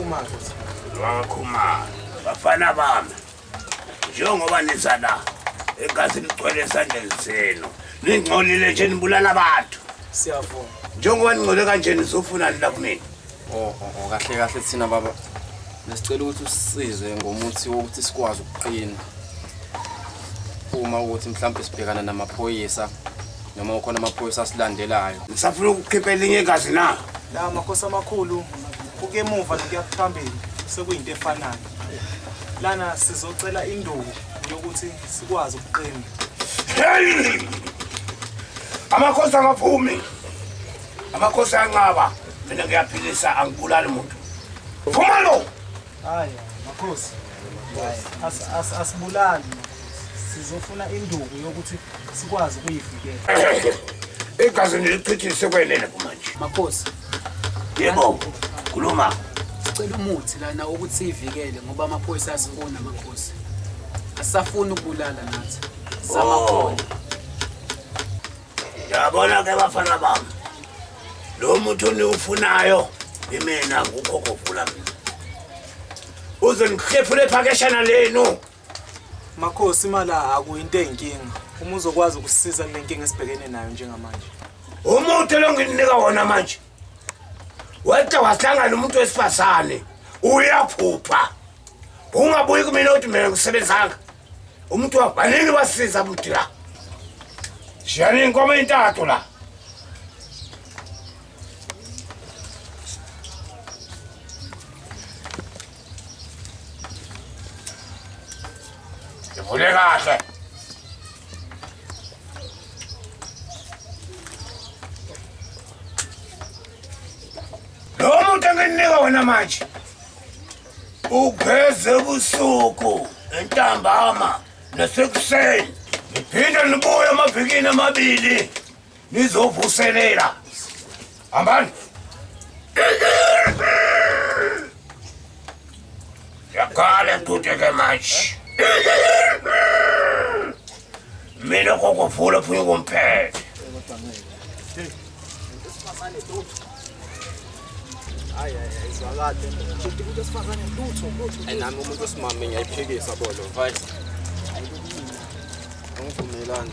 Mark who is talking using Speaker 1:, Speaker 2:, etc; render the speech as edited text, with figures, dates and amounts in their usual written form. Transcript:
Speaker 1: Khumalo.
Speaker 2: LwakaKhumalo. Bafana bami, njengoba niza la, igazi ligcwele esandleni senu. Ningcolile nje nibulala abantu.
Speaker 1: Siyavuma.
Speaker 2: Njengoba ningcole kanje nizofunani la kumina?
Speaker 3: Oh, kahle kahle thina baba. Besicela ukuthi usisize ngomuthi wokuthi sikwazi ukuqina. Uma ukuthi mhlawumbe sibhekana namaphoyisa noma ukhona amaphoyisa asilandelayo.
Speaker 2: Nisafuna ukukhipha elinye igazi na?
Speaker 1: La makhosi amakhulu kuke emuva nokuya phambili sekuyinto efanayo. Lana sizocela induku yokuthi sikwazi ukuqina.
Speaker 2: Hey! Amakhosi angavumi. Amakhosi ayanqaba. Mina ngiyaphilisa angibulali muntu. Phuma lo!
Speaker 1: Hayi makhosi. Asibulali makhosi. Sizofuna induku yokuthi sikwazi ukuyivikela.
Speaker 2: Igazi nilichithise kwenene kumanje.
Speaker 4: Makhosi.
Speaker 2: Yebo. Khuluma.
Speaker 4: Sicela umuthi lana ukuthi siyivikele ngoba amaphoyisa asifuna makhosi. Asisafuni ukubulala nathi. Samakhona.
Speaker 2: Yabona ke bafana bami. Lo muntu oniwufunayo imina ngukhokho vula mina. Uze ngihlephule phakeshana lenu.
Speaker 1: Makhosi imali akuyinto eyinkinga. Uma uzokwazi ukusisiza kule nkinga esibhekene nayo njengamanje.
Speaker 2: Umuthi lo ngininika wona manje. Wethe wahlangana umuntu wesifazane uyaphupha. Ungabuyi kumina uthi mina ngisebenzanga. Umuntu wabaningi wasiza umuntu la. Shiyani inkomo intathu la. Ngivule kahle. Lo muntu enginika wena manje ugeze ebusuku entambama nasekuseni niphinde nibuye emavikini amabili nizovuselela hambani yaqala kude ke manje mina kokuvula phunya kumphethe.
Speaker 1: Hayi hayi ayizwakali. Umuntu wesifazane lutho lutho.
Speaker 3: Nami umuntu wesimame ngiyayiphikisa bolo. Hayi. Angivumelani.